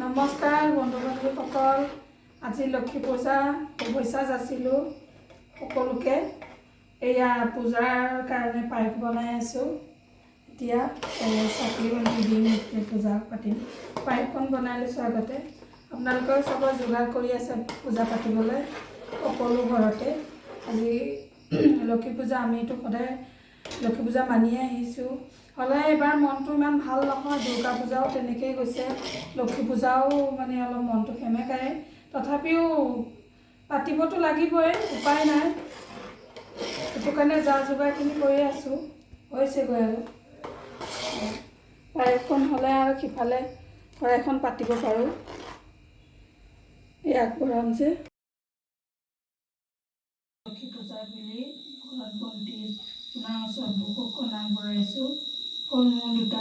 নমস্কাৰ বন্ধু বান্ধৱীসকল, আজি লক্ষী পূজা। শুভেচ্ছা যাচিলোঁ সকলোকে। এয়া পূজাৰ কাৰণে পায়স বনাই আছোঁ। এতিয়া চাকি বন্তি দিম, এতিয়া পূজা পাতিম। পায়সকণ বনাই লৈছোঁ আগতে। আপোনালোকেও চবৰ যোগাৰ কৰি আছে পূজা পাতিবলৈ সকলো ঘৰতে। আজি লক্ষী পূজা। আমিতো সদায় লক্ষী পূজা মানিয়ে আহিছোঁ। হ'লে এইবাৰ মনটো ইমান ভাল নহয়। দুৰ্গা পূজাও তেনেকেই গৈছে, লক্ষী পূজাও মানে অলপ মনটো সেমেকাই। তথাপিও পাতিবতো লাগিবই, উপায় নাই। সেইটো কাৰণে যা যোগাৰখিনি কৰি আছোঁ, হৈছেগৈ আৰু। পায়সকণ হ'লে আৰু সিফালে শৰাইখন পাতিব পাৰোঁ। এই আগবঢ়াম যে লক্ষী পূজা বুলি ঘৰত বন্তি আপোনাৰ ওচৰত ভোগ অকণ আগবঢ়াইছোঁ, ফল মূল দুটা।